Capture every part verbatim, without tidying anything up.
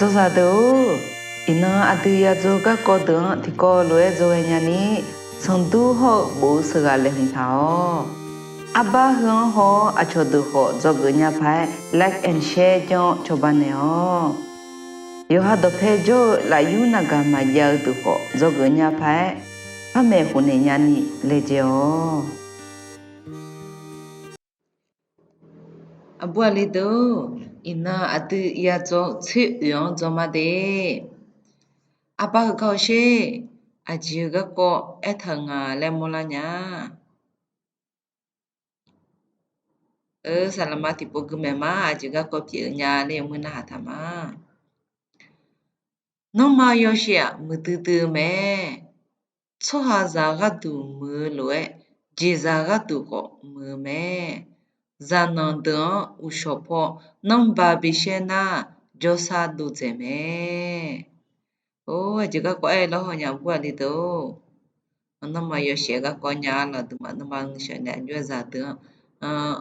Dzawzaq deuq-or, iqnan aqdui yadzaw garkawv deuq-anr tiqkawv lof-aer dzawghae nyani, sanqdur hawr-eu bof-eu sheuqghaq laeqhmq taq-awq. Arbar heu-anr haw-awr aqcawq deuq khawf dzawgeuf nya paq-aer like and share janr-awr cawba naeq-awq. Yawqha dawqpae jawr-eu lafyur navgaq maqjav-eu deuq khawf dzawgeuf nya paq-aer, par maeqhu naeq nyani laejae-awq. Aqbur aqli deuq-or, iqnan aqdui yadzaw tsoer oeq-anr dzaw ma de. Arbar heugar-eu sher, aqjeq-eu garkawv aertaq-eu nga laer mawrlar nya. Saqlaqma tiqpov gui maeq ma, aqjeq garkawv pyeuf-eu nya laer yawmuir narhaq taq ma. Nanrma yawshaef-aq muiqdui dui-eu mae. Tsawrhaqzaq gharduq muiq-eu lof-aer, jeqzaq gharduq khawf muiq-eu mae. Zaqnanq deuq-anr uqshawq paw nanrba bishaer nar, jawrsar dov dzaeq mae. Or, aqjeq garkawv aer lawr haw nya aqbur aqli deuq-or. Nanrma yawshaef garkawv nya lawq, aqduimaf nanrma nuishaq nae aqjox-aer zaqdeuq-anr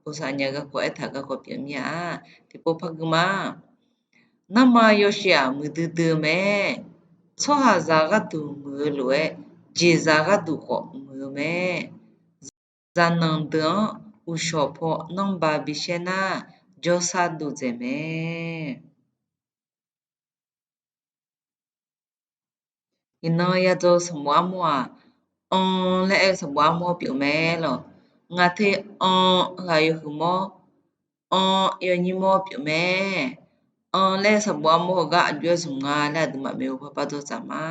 bosav nya garkawv aertaq garkawv pyeuf mir-a. Tiqpov par gui ma. Nanrma yawshaef-aq muiqdui dui-eu mae. Tsawrhaqzaq gharduq muiq-eu lof-aer, jeqzaq gharduq khawf muiq-eu mae. Zaqnanq deuq-anr uqshawq paw nanrba bishaer nar, jawrsar dov dzaeq mae. Iqnan yadzaw sanqbof armawr-aq, an laer aer-eu sanqbof armawr pyeuf mae lawq. Ngaq te an ghaq yawhuiq mawr, an yawnyir mawr pyeuf mae. An laer sanqbof armawr heugar aqjox-aer zmq nga laer aqduimaf maeqhu paw par dzawr tsaf ma.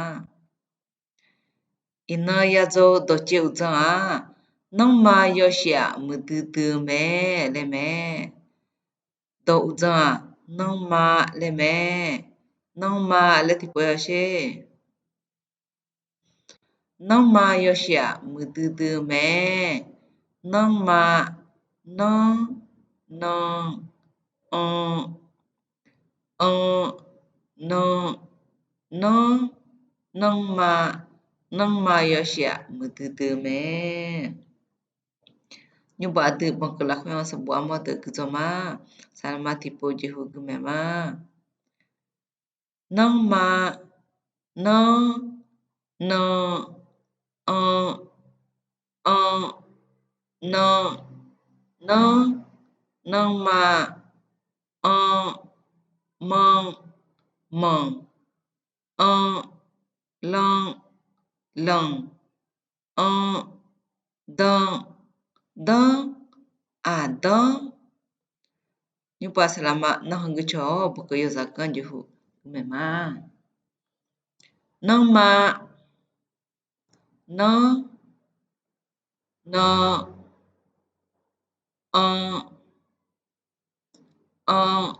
Iqnan yadzaw dawqcaev uqdzan-aq, nanrma yawshaef-aq muiqdui dui-eu mae laer mae. Dawq uqdzan-aq, nanrma laer mae. Nanrma laer tiqpov yawsher. Nanrma yawshaef-aq muiqdui dui-eu mae. Nanrma, nanr, nan, an, an, nan, nanr, nanrma, nanrma yawshaef-aq muiqdui dui-eu mae. Nymrpov aqdui banqkeuv lafkhoer-anr sanqbof armawr deuq gui dzawr ma. Saqlaqma tiqpov jeqhu gui maeq ma. Nanrma, nanr, nan, an, an, nan, nanr, nanrma, an, man, manq, an, lan, lanq, an, dan, danr, aqdanr. Nymrpov saqlaqma nanrha guicawq-awr, banqkeuv yawzaq ganr jeqhu gui maeq ma. Nanrma, nanr, nan, an, an,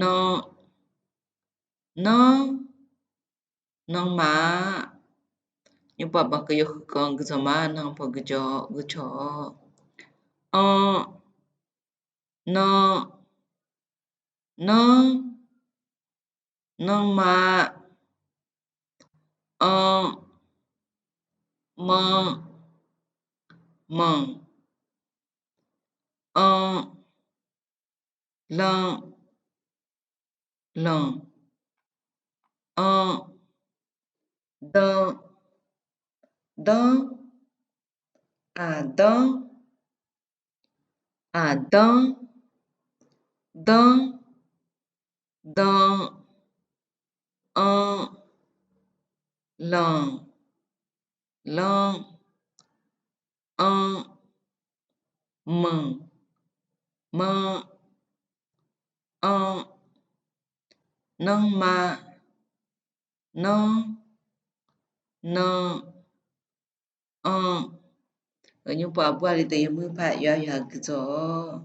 nan, nanr, nanrma. Nymrpov banqkeuv yawhuiq ganr gui dzawr ma. Nanrpov guicawq, guicawq-awr, an, nan, nanr, nanrma, an, man, manq, an, lan, lanq, an, dan, danr, aqdanr, aqdanr, danr, dan, an, lanq, lan, an, manq, man, an, nanrma, nanr, nan, an. Nymrpov aqbur aqli deuq yawmuiq par yawqha yawqha gui dzawr-awq.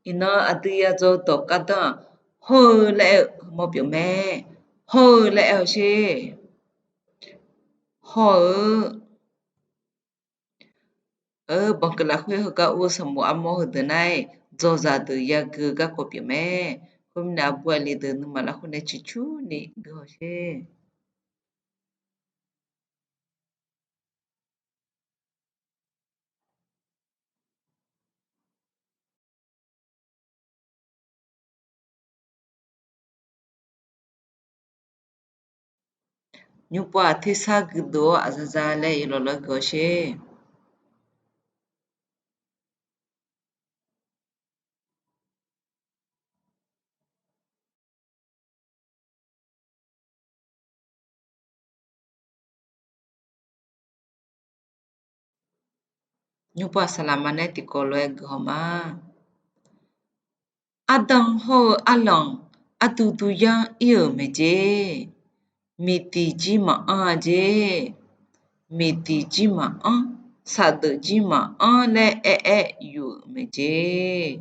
Iqnan aqdui yadzaw dawq gardanr-aq, hawr-eu laer aer-eu mawr pyeuf mae. Hawr-eu laer aer-eu sher. hawr-eu, eu, banqkeuv lafkhoer heugar ur-eu sanqbof armawr heudeuq nar-iq, dzawqzaq deuq yagui-eu garkawv pyeuf mae. Khoermirnae aqbur aqli deuq nuima lafkhoer nae ciqcurni guihaw sher. Nymrpov-aq tersar guidov-awr aqzaza laer iqlawq lawr guihaw sher. Nymrpov-aq saqlaqma nae tiqkawv lof-aer guihaw ma. Ardanq hawr-eu arlanq, arduq duq yar-anr ir-euq maeq jeq. Miqdiq jir maqanr-a jeq. Miqdiq jir maqanr, saqdeuf jir maqanr laer aer-aer yuf-euq maeq jeq.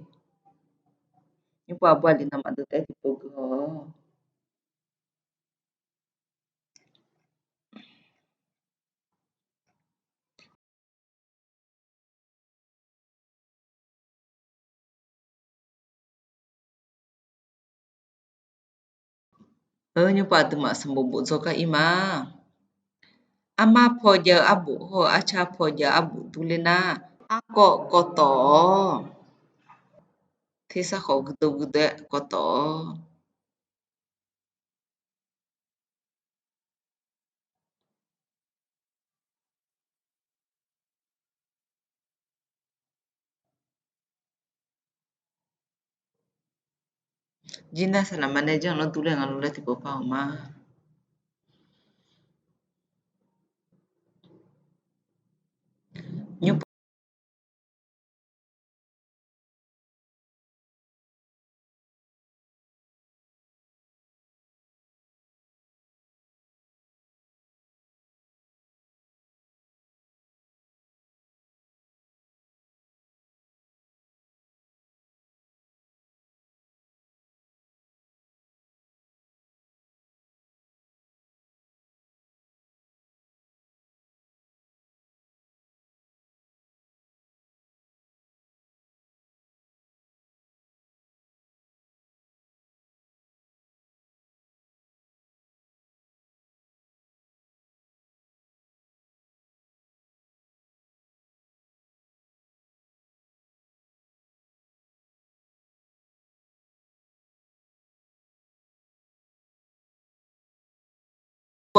Nymrpov aqbur aqli navmaqdeuq taef-aer tiqpov guihaw-awq. Nymrpov aqduimaf sanqbof bof dzaw gar ir ma. Armar paw jav-eu arbof hawr-eu arcar paw jav-eu arbof durler nar, arkawv kawv tawf-awq. Tersar khawf guidov guidov-aer kawv tawf-awq. Jir nar saqlaqma nae janr-eu lawr durler nga lor laer tiqpov par-awq ma. Nymr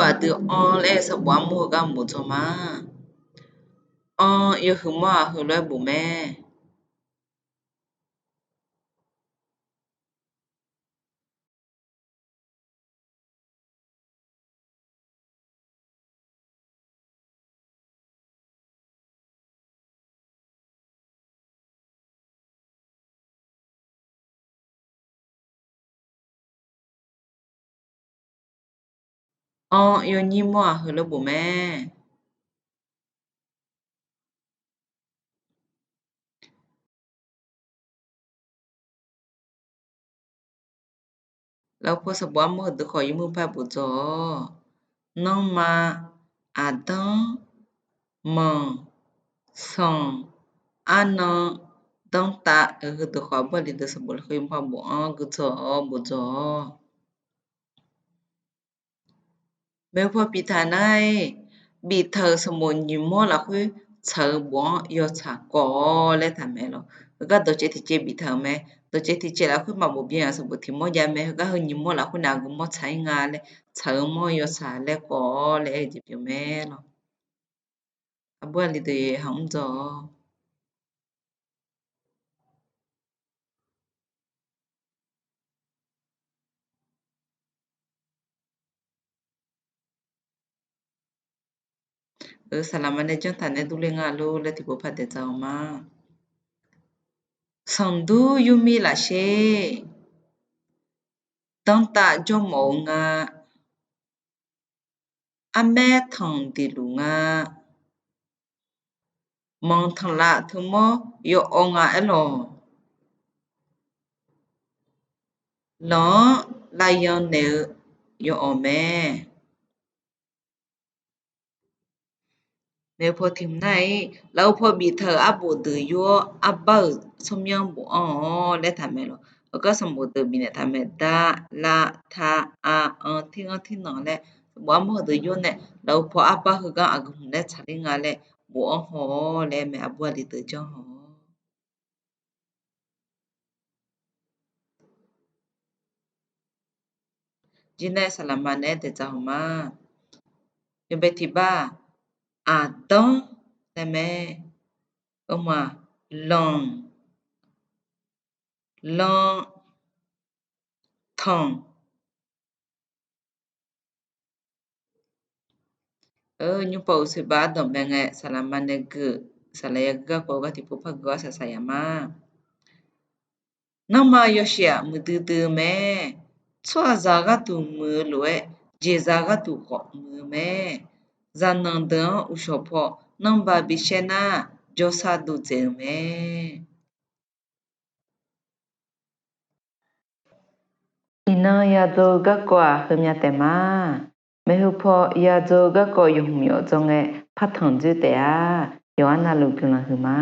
Aqdui anr laer sanqbof armur heugar bof dzaw ma. Anr yawhuiq mawr-aq heulof-aer bof mae. Anr yawnyir mawr-aq heulof bof mae. Lafkhoer sanqbof armur heudeuq khawf yawmuiq par bof dzaw-awq. Nanrma, aqdanr, manq, sanq, arnan, danrtav, heudeuq khawf aqbur aqli deuq sanqbof lafkhoer yawmuiq par bof-anr guidzaw-awr bof dzaw-awq. Maeqhu paw biftaq nar-iq, biftaq-euq sanqbof nyiq mawr lafkhoer tsaq-eu bof-anr yawtsaq kawv-awr laer taq mae lawq. Heugar dawqcaev tiqcaev biftaq-euq mae. Dawqcaev tiqcaev lafkhoer maqbof byan-aq sanqbof tiq mawr jav mae. Heugar heu nyiq mawr lafkhoer nae aqgeu mawr tsaq-ir nga laer tsaq-eu mawr yawtsaq laer kawv-awr laer aer-eu jeq pyeuf mae lawq. Aqbur aqli deuq ha mr dzaw-awq. Eu, saqlaqma nae janr taq nae durler nga lor laer tiqpov par daeq dzaq-awq ma. Sanqdur yurmir lafsher, danrtav jawrmawf-eu nga. Armaer tanq diqluf nga. Manq tanqlav teumawr yawawv nga aerlawq. Lanq-anr lavyan naeq-eu yawawq mae. maeqhu paw tiq hmq nar-ir, lafov paw biftaq-euq arbof deuq yur-awr, arbar-euq tsawrmyanr bofanr-awq laer taqmaeq lawq. Heugar sanqbof deuq bifnaeq taqmaeq, da, la, ta, a, an, tirghanr tirnanq laer sanqbof armawr heudeuq yur nae, lafov paw arbar heugar aqgeu hmq laer tsaqler nga laer bofanr haw-awq laer mae, aqbur aqli deuq janr haw-awq. Jir nae saqlaqma naeq-aer daeqdzaq haw ma. Yawbae tiq bar, aqdanr laer mae. Euma, lanq, lanq, tanq. Nymrpov uqseq bar ardanq bae ngae, saqlaqma nae gui, saqlaq yagui garkawv gar tiqpov par gui-awr saqsaq yaq ma. Nanrma yawshaef-aq muiqdui dui-eu mae. Tsawrhaqzaq gharduq muiq-eu lof-aer, jeqzaq gharduq khawf muiq-eu mae. Zaqnanq deuq-anr uqshawq paw nanrba bi shaer nar, jawrsar dov dzaeq-eu mae. Iqnan yadzaw-eu garkawv-aq heumya taef ma. Maeqhu paw yadzaw-eu garkawv yawq hmq yawf dzawr ngae, par tanq dzoer taef-a. Yawqha navluf guiqlanq huiq ma.